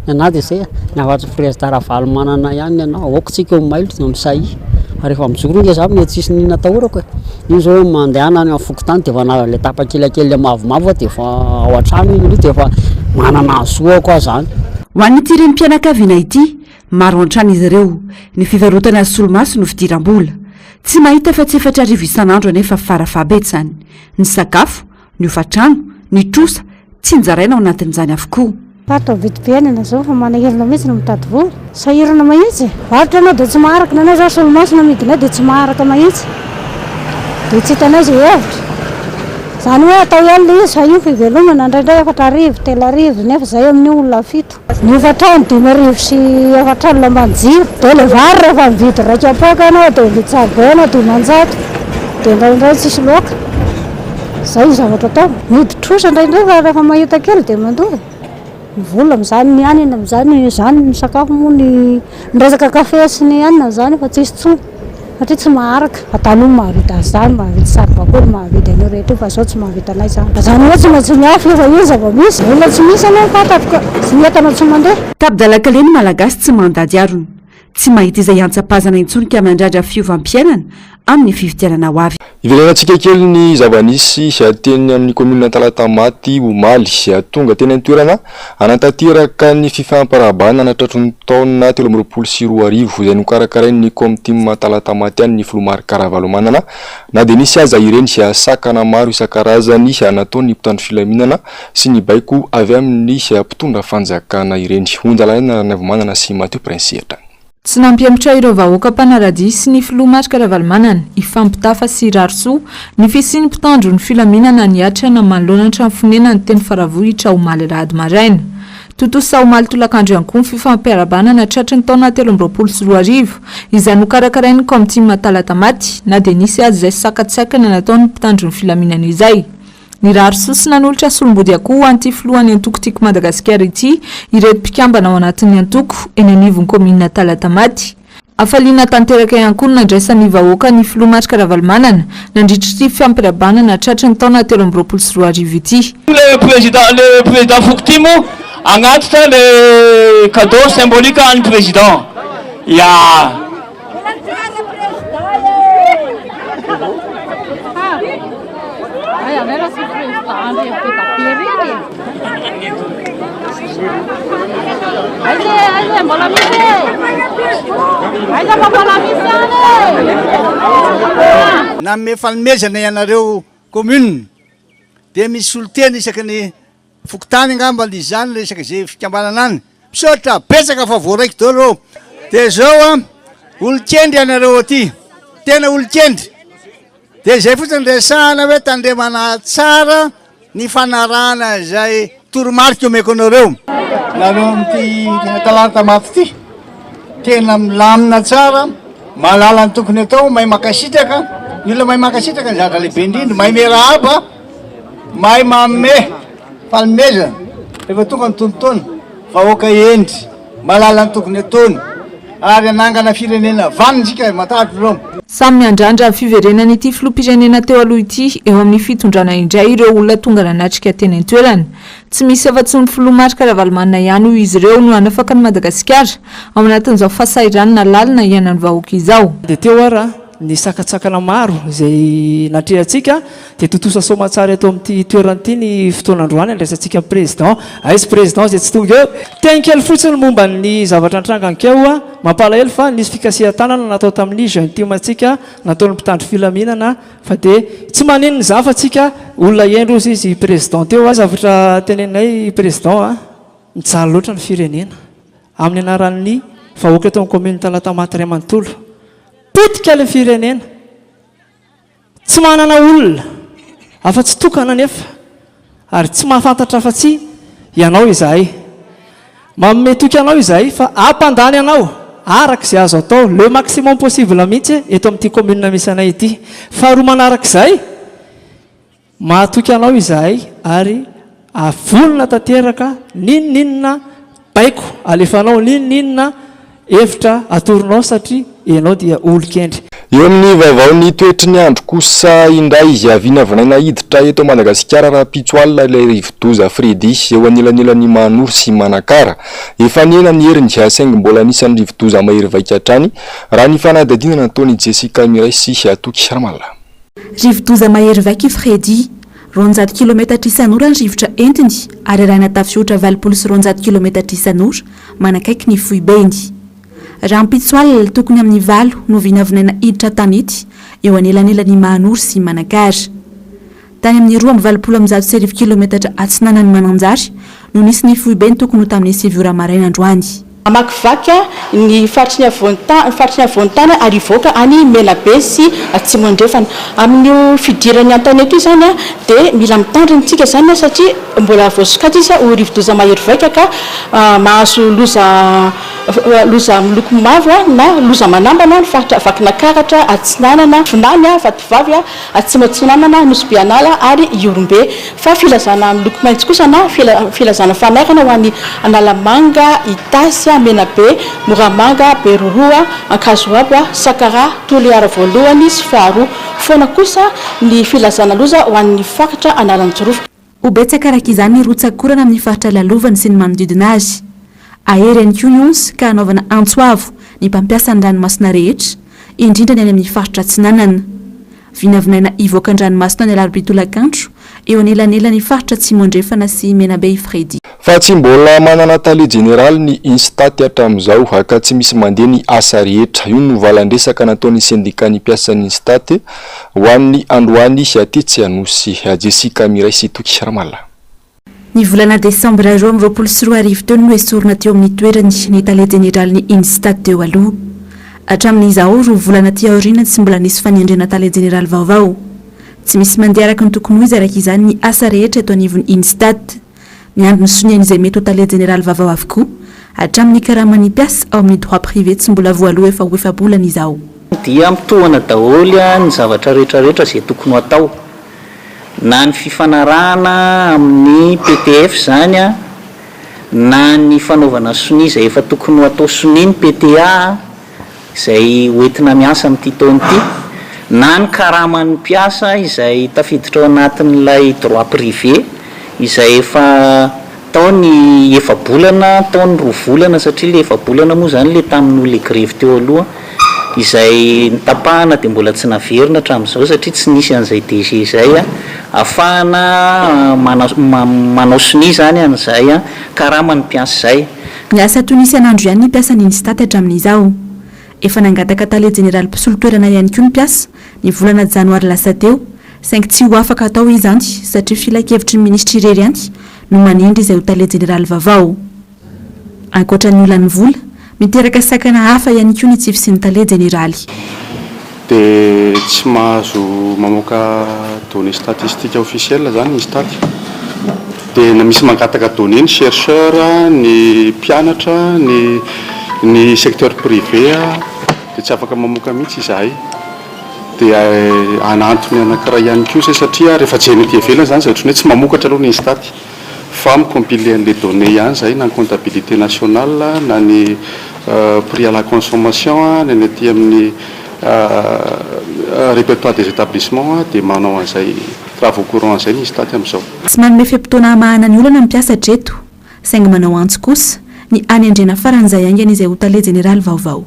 Ny anah dia zay e, ny hafatry président Ravalomanana ihany ny anah, aoka tsika ho mailo dia misahia. Fa rehefa mijoro nge za mety tsisy n'inona atahorako e. Io zao hoe mandehana any amin'ny fokontany dia efa nahazo an'ilay tapakila kely ilay mavomavo aho dia efa ao an-trano iny aloha dia efa manana ny zo-ako aho zany. Ho an'ity renim-pianakaviana ity, maro an-trano izy ireo. Ny fivarotana solomaso no fidiram-bola. Tsy mahita afa-tsy 4000 isan'andro anefa fara fahabetsany. Ny sakafo, ny hofantrano, ny trosa, tsinjaraina ao anatin'izany avokoa. Sarotra ny vidim-piainana zao fa manahirana mihitsy ny mitady vola. Sahirana mahitsy e! Varotra ianao dia tsy maharaka, ny anay zao solomaso no amidinay dia tsy maharaka mahitsy. Dia tsy hitanay izay hevitra. Izany hoe atao ihany ilay izy fa io fivelomana, indraindray 4000, 3000 nefa izay amin'io olona fito. Ny hofantrano 450 ambany jiro. Dia ilay vary rehefa mividy iray kapoaka ianao dia mividy saribao ianao 500 dia indraindray tsisy laoka. Izay ny zavatra atao. Midi-trosa indraindray fa rehefa mahita kely dia mandoa e. Ny vola amin'izany, ny hanina amin'izany, izany ny sakafo moa ny ny resaka kafe sy ny hanina izany efa tsisy intsony satria tsy maharaka. Fa taloha mahavita an'izany, mahavidy saribakoly, mahavidy an'io rehetra io fa izao tsy mahavita anay izany. Izany hoe tsy maintsy miafy fa io ny zava-misy. Vola tsy misy anie ny fantatro ka, sy ny entana tsy mandeha. Tapi-dalan-kaleha ny Malagasy tsy mandady harona. Tsy mahita izay hiantsapazana intsony ka miandrandra fiovam-piainana amin'ny fifidianana ho avy. Iverenantsika kely ny zava-nisy teny amin'ny kaominina Talatamaty omaly. Tonga teny an-toerana hanatanteraka ny fifampirahabana natratry ny taona 2023 izay nokarakarain'ny Kaomitim Talatamaty ihany ny filoha Marc Ravalomanana na dia nisy aza ireny sakana maro isan-karazany nataon'ny mpitandro filaminana sy ny baiko avy amin'ny mpitondra fanjakana ireny. Onjalaina Ranaivomanana sy Mathieu Prince hatrany. Tsy nampihemotra ireo vahoaka mpanara-dia sy ny filoha Marc Ravalomanana hifampitafa sy hirary soa ny fisian'ny mpitandro ny filaminana niatrana manoloana ny trano fonenany teny Faravohitra omaly alahady maraina. Tontosa omaly tolakandro ihany koa ny fifampiarahabana tratry ny taona 2023 izay nokarakarain'ny Kaomitim Talatamaty na dia nisy aza izay sakantsakana nataon'ny mpitandro ny filaminana izay. Nirary soa sy nanolotra solombody akoho ho an'ity filohan'ny antoko Tiako Madagasikara ity ireto mpikambana ao anatin'ny antoko eny anivon'ny kaominina Talatamaty. Hafaliana tanteraka ihany koa no nandraisan'ny vahoaka ny filoha Marc Ravalomanana nandritra ity fifampirabanana tratry ny taona 2023 ity. Le président le président foko moa agnatitra le cadeau symbolique an'ny président ya. Nanome fanomezana ianareo commune dia misy solontena isaky ny Fokontany angamba le izany resaka izay fikambanana any. Misaotra betsaka fa voaraiko daholo reo. De zao an, olon-kendry ianareo aty, tena olon-kendry. De izay fotsiny resahana hoe tandremana tsara ny fanarahana izay toromarika omeko anareo. Nareo amin'ity Talata maty ity, tena milamina tsara, mahalala ny tokony atao, mahay mankasitraka. Ny olona mahay mankasitraka ny zavatra lehibe indrindra, mahay miarahaba, mahay manome fanomezana rehefa tonga ny tonon-taona. Vahoaka hendry, mahalala ny tokony ataony ary hanangana firenena vanona isika, matahotra ireo. Samy miandrandra ny fiverenan'ity filoham-pirenena teo aloha ity eo amin'ny fitondrana indray ireo olona tonga nanatrika teny an-toerana. Tsy misy afa-tsy ny filoha Marc Ravalomanana ihany hoy izy ireo no hanafaka an'i Madagasikara ao anatin'izao fahasahiranana lalina iainan'ny vahoaka izao. Dia teo ara ny sakantsakana maro izay natrehantsika dia tontosa soamatsara eto amin'ity toerana ity ny fotoana androany andraisantsika ny président. Aiza président izay tsy tonga eo? Teny kely fotsiny momba ny zavatra nitranga ankeo, mampalahelo fa nisy fikasihan-tanana natao tamin'ny jeune team antsika nataon'ny mpitandro filaminana Fa dia tsy maninona izany fa tsika olona hendry ozy izy président teo a. Zavatra teneninay président a, mijaly loatra ny firenena. Amin'ny anaran'ny vahoaka eto amin'ny commune Talatamaty iray manontolo. Potika ilay firenena. Tsy manana olona afa-tsy tokana anefa. Ary tsy mahafantatra afa-tsy Ianao izahay. Manome toky Anao izahay fa hampandany Anao araka izay azo atao, le maximum possible mihitsy eto amin'ity commune misy anay ity. Faharoa manarak'izay, mahatoky Anao izahay ary vonona tanteraka n'inon'inona baiko alefanao, n'inon'inona Hevitra atoronao satria ianao dia olon-kendry. Eo amin'ny vaovaon'ny toetry ny andro kosa indray, vinavinaina hiditra eto Madagasikara rahampitso alina ilay rivodoza Freddy, eo anelanelan'i Mahanoro sy Manakara. Efa nihena ny heriny, saingy mbola anisan'ny rivodoza mahery vaika hatrany, raha ny fanadihadiana nataon'i Jessica Miray sy Toky Ramallah. Rivodoza mahery vaika i Freddy. 200 kilometatra isan'ora ny rivotra entiny ary arahina tafiotra 280 kilometatra isan'ora manakaiky ny foibeny. Rahampitso alina, tokony amin'ny valo no vinavinaina hiditra an-tanety eo anelanelan'i Mahanoro sy Manakara. Tany amin'ny 182 kilometatra atsinanan'i Mananjary no nisy ny foibeny tokony ho tamin'ny sivy ora maraina androany. Hamakivaky ny faritry ny afovoan-tany, faritry ny afovoan-tany ary hivoaka any Menabe sy Atsimo Andrefana. Amin'io fidirany an-tanety io izany dia mila mitandrina isika izany satria mbola voasokajy izy ho rivodoza mahery vaika ka mahazo loza loza miloko mavo na loza manambana ny faritra Vakinakaratra, Atsinanana, Vinany, Vatovavy, Atsimo Atsinanana, Nosy Be An'ala ary Ihorombe. Fa filazana miloko maitso kosa na filazana fanairana ho an'i Analamanga, Itasy, Menabe, Moramanga, Beroroha, Ankazoabo, Sakaraha, Toliara voalohany sy faharoa. Foana kosa ny filazana loza ho an'ny faritra Analanjirofo. Ho betsaka araka izany ny rotsak'orana amin'ny faritra lalovany sy ny manodidina azy. Hahery ihany koa ny onja ka hanaovana antso avo ny mpampiasa ny ranomasina rehetra, indrindra ny any amin'ny faritra atsinanana. Vinavinaina hivoaka an-dranomasina ny alarobia tolakandro eo anelanelan'ny faritra Atsimo Andrefana sy Menabe i Freddy. Fa tsy mbola manana tale jeneraly ny Instat hatramin'izao ka tsy misy mandeha ny asa rehetra. Io no valan-dresaka nataon'ny sendikan'ny mpiasan'ny Instat ho an'ny androany tetsy Anosy. Jessica Miray sy Toky Ramallah. Ny volana desambra 2022 teo no noesorina teo amin'ny toerany ny tale jeneralin'ny Instat teo aloha. Hatramin'izao, roa volana aty aoriana tsy mbola nisy fanendrena tale jeneraly vaovao. Tsy misy mandeha araka ny tokony ho izy araka izany ny asa rehetra eto anivon'ny Instat. Miandry ny sonian'izay mety ho tale jeneraly vaovao avokoa, hatramin'ny karaman'ny mpiasa ao amin'ny droit privé tsy mbola voaloa efa ho efa-bolana izao. Dia mitohana daholo ny zavatra rehetra rehetra izay tokony ho atao. Na ny fifanarahana amin'ny PTF izany na ny fanaovana sonia izay efa tokony ho atao sonia ny PTA izay ho entina miasa amin'ity taona ity, na ny karaman'ny mpiasa izay tafiditra ao anatin'ilay droit privé izay efa Tao ny efa-bolana, tao ny roa volana satria ilay efa-bolana moa izany ilay tamin'ny ilay grevy teo aloha izay notapahana dia mbola tsy naverina hatramin'izao satria tsy nisy an'izay DG izay ahafahana manao sonia izany an'izay karaman'ny mpiasa izay. Miasa toy ny isan'andro ihany ny mpiasan'ny Instat hatramin'izao. Efa nangataka tale jeneraly mpisolo toerana ihany koa ny mpiasa ny volana janoary lasa teo saingy tsy ho afaka atao izany satria filankevitry ny minisitra irery ihany no manendry izay ho tale jeneraly vaovao. Ankoatra ny olan'ny vola, miteraka sakana hafa ihany koa ny tsy fisian'ny tale jeneraly. Dia tsy mahazo mamoaka données statistiques officielles zany izy taty. Dia na misy mangataka données ny chercheur, ny mpianatra, ny ny secteur privé dia tsy afaka mamoaka mihitsy izahay. Dia anantony anankiray ihany koa izay satria rehefa jerena ety ivelany izany izay ohatran'ny hoe tsy mamokatra aloha ny INSTAT fa mi-compiler an'ilay données ihany izahay na ny comptabilité nationale na ny prix à la consommation na ny aty amin'ny répertoire des établissements dia manao an'izay travaux courants izay ny INSTAT amin'izao. Tsy manome fe-potoana hamahana ny olana ny mpiasa hatreto, saingy manao antso kosa ny hanendrena faran'izay haingana izay ho tale jeneraly vaovao.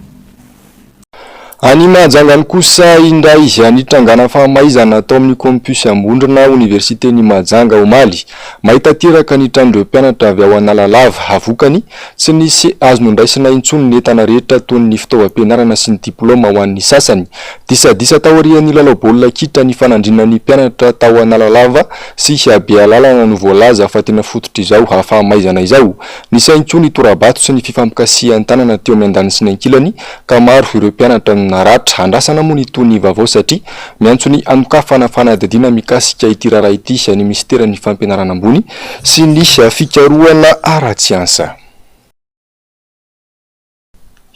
Any Mahajanga any kosa indray, nitrangana fahamaizana tao amin'ny Campus Ambondrona, Oniversiten'i Mahajanga omaly. May tanteraka ny tranon'ireo mpianatra avy ao Analalava. Vokany, tsy nisy azo nondraisina intsony ny entana rehetra toy ny fitaovam-pianarana sy ny diplaoma ho an'ny sasany. Disadisa taorian'ny lalao baolina kitra nifanandrinan'ny mpianatra tao Analalava sy Bealalana no voalaza fa tena fototr'izao fahamaizana izao. Nisy ihany koa ny tora-bato sy ny fifampikasihan-tanana teo amin'ny andaniny sy ny ankilany ka maro ireo mpianatra no naratra. Andrasana moa ny tohin'ny vaovao satria miantso ny hanokafana fanadihadiana mikasika ity raharaha ity ny minisiteran'ny fampianarana ambony sy ny fikarohana ara-tsiansa.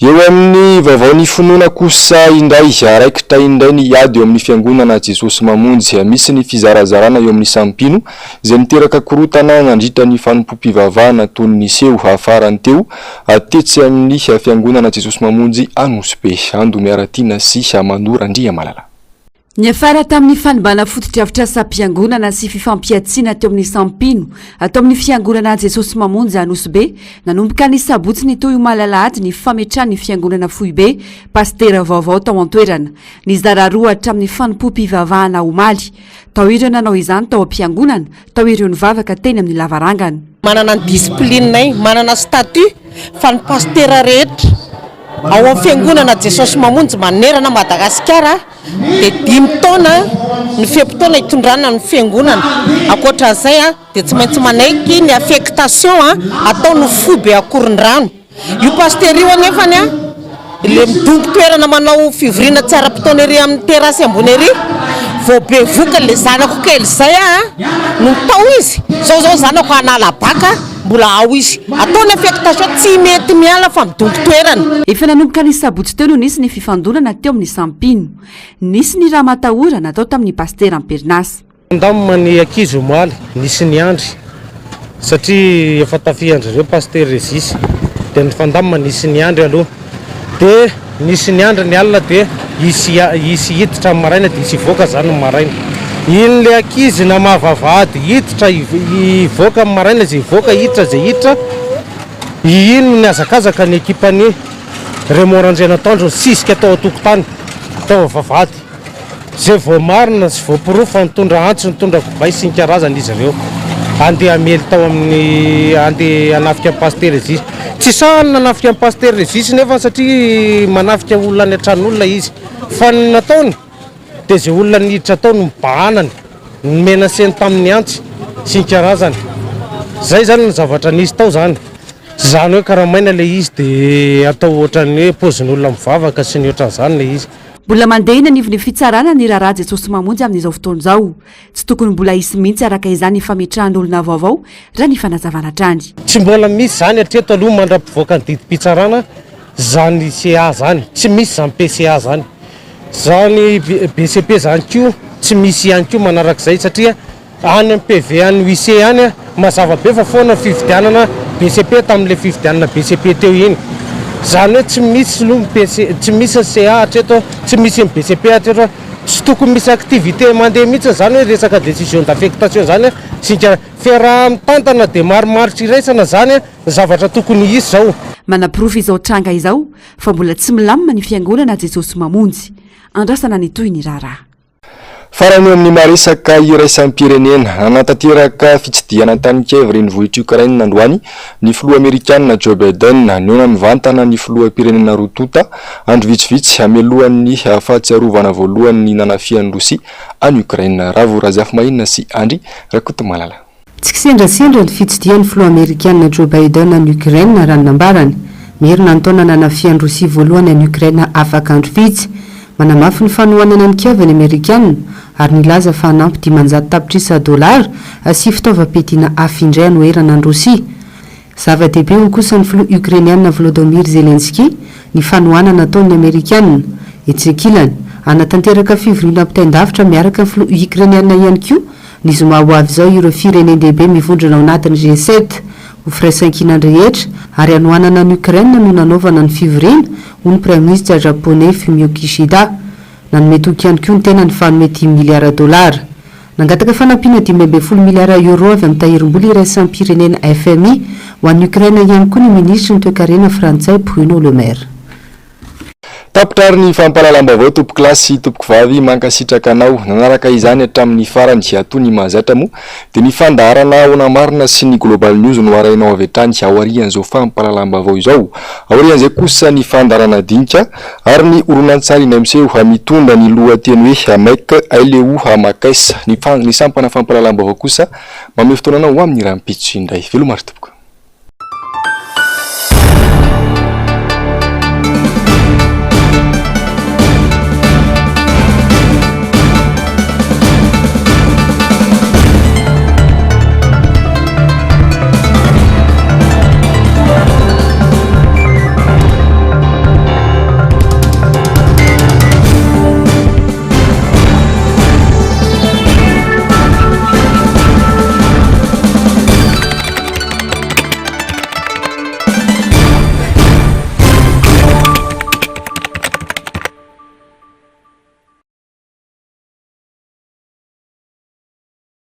Eo amin'ny vaovaon'ny finoana kosa indray, raikitra indray ny ady eo amin'ny fiangonana Jesosy Mamonjy. Misy ny fizarazarana eo amin'ny samy mpino izay niteraka korontana nandritra ny fanompoam-pivavahana toy ny niseho farany teo tetsy amin'ny fiangonana Jesosy Mamonjy Anosibe. Ando Miaratiana sy Manoro Andriamalala. Niafara tamin'ny fanimbana fotodrafitrasam-piangonana sy fifampihatsiana teo amin'ny samy mpino ato amin'ny Fiangonana Jesosy Mamonjy Anosibe nanomboka ny sabotsy nitohy omaly alahady ny fametrahan'ny Fiangonana Foibe Pasitera vaovao tao an-toerana. Nizara roa hatramin'ny fanompoam-pivavahana omaly. Tao ireo nanao izany tao am-piangonana, tao ireo nivavaka teny amin'ny lavarangana. Manana ny discipline-nay, manana statut fa ny pasitera rehetra ao amin'ny Fiangonana Jesosy Mamonjy manerana Madagasikara dia dimy taona ny fe-potoana hitondrana ny fiangonana. Ankoatra an'izay dia tsy maintsy manaiky ny affectation atao ny foibe Akorondrano. Io pasitera io anefany ilay midongy toerana manao fivoriana tsy ara-potoana ery amin'ny terrasse ambony ery, vao bevoka ilay zanako kely izay no tao izy, izao izao zanako hanala baka. Mbola ao izy. Atao ny affectation, tsy mety miala fa midongy toerana. Efa nanomboka ny sabotsy teo no nisy ny fifandonana teo amin'ny samy mpino. Nisy ny ramatahora natao tamin'ny pasitera am-perinasa. Nandamina ny ankizy omaly, nisy niandry satria efa tafihan-dry zareo Pasitera Regis dia nifandamina nisy niandry aloha dia Nisy niandry ny alina dia hisy hisy hiditra ny maraina dia hisy hivoaka zany ny maraina. Iny le ankizy namaha vavahady hiditra hivoaka ny maraina izay hivoaka hiditra izay hiditra, iny no nihazakazaka ny ekipan'i Raymond Randrianatoandro nisisika tao an-tokotany tao vavahady. Izay voamarina sy voaporofo fa nitondra antsy, nitondra kobay sy ny karazany izy ireo. Handeha hamely tao amin'ny, handeha hanafika an'i Pasitera Régis. Tsy sahy ny nanafika an'i Pasitera Régis nefa satria manafika olona any an-tranon'olona izy. Fa ny nataony dia izay olona niditra tao no nobahanany, nomenaceny tamin'ny antsy sy ny karazany. Izay izany ny zavatra nisy tao izany. Izany hoe karamaina ilay izy dia atao ohatran'ny hoe paozin'olona mivavaka sy ny ohatran'izany ilay izy. Mbola mandeha eny anivon'ny fitsarana ny raharaha Jesosy Mamonjy amin'izao fotoana izao. Tsy tokony mbola hisy mihitsy araka izany ny fametrahan'olona vaovao raha ny fanazavana hatrany. Tsy mbola misy izany hatreto aloha mandra-pivoaka ny didim-pitsarana izany CA izany, tsy misy izany PCA izany. Izany BCP izany koa tsy misy ihany koa manarak'izay satria Any amin'ny PV any huissier any, mazava be fa foana ny fifidianana BCP tamin'ilay fifidianana BCP teo iny. Izany hoe tsy misy aloha ny PC, tsy misy ny CA hatreto, tsy misy ny BCP hatreto, tsy tokony misy activité mandeha mihitsy izany hoe resaka décision d'affectation izany sy ny kara-, fiaraha-mitantana dia marimaritra iraisana izany ny zavatra tokony hisy izao. Manaporofo izao tranga izao fa mbola tsy milamina ny fiangonana Jesosy Mamonjy. Andrasana ny tohin'ny raharaha. Farany eo amin'ny maha-resaka iraisam-pirenena, nanatanteraka fitsidihana tany Kiev, renivohitr'i Ukraine androany, ny filoha amerikana Joe Biden. Nihaona mivantana ny filoham-pirenena roa tonta, andro vitsivitsy mialohan'ny fahatsiarovana voalohany ny nanafihan'i Rosia an'i Ukraine. Ravo Razafimahinina sy Andry Rakotomalala. Tsy kisendrasendra ny fitsidihan'ny filoha amerikana Joe Biden an'i Ukraine, raha ny nambarany. Merina ny taona nanafihan'i Rosia voalohany an'i Ukraine afaka andro vitsy. Manamafy ny fanohanana an'i Kiev ny Amerikana, ary nilaza fa hanampy 500 tapitrisa dolara sy fitaovam-piadiana hafa indray hanoherana an'i Rosia. Zava-dehibe hoy kosa ny filoha Ukrainiana Volodymyr Zelensky ny fanohanana ataon'ny Amerikana. Etsy ankilany, Hanatanteraka fivoriana ampitain-davitra miaraka amin'ny filoha Ukrainiana ihany koa ny zoma ho avy izao ireo firenen-dehibe mivondrona ao anatin'ny G7. Ho firaisankinan'ny rehetra ary hanohanana an'i Ukraine no nanaovana ny fivoriana, hoy ny praiminisitra Japoney Fumio Kishida. Nanome toky ihany koa ny tenany fa hanome dimy miliara dolara. Nangataka fanampiana 15 miliara euro avy amin'ny tahirim-bola iraisam-pirenena FMI ho an'i Ukraine ihany koa ny minisitry ny toekarena frantsay Bruno Le Maire. Tapitra ary ny fampahalalam-baovao tompokolahy sy tompokovavy, mankasitraka anao nanaraka izany hatramin'ny farany, toy ny mahazatra moa dia ny fandaharana Ahoana Marina sy ny Global News no arahinao avy hatrany aorian'izao fampahalalam-baovao izao. Aorian'izay kosa ny fandaharana Dinika ary ny horonantsary indray miseho mitondra ny lohateny hoe Mike Aileu Makes. Ny sampana fampahalalam-baovao kosa mamehy fotoana anao ho amin'ny rahampitso indray. Veloma ry tompoko.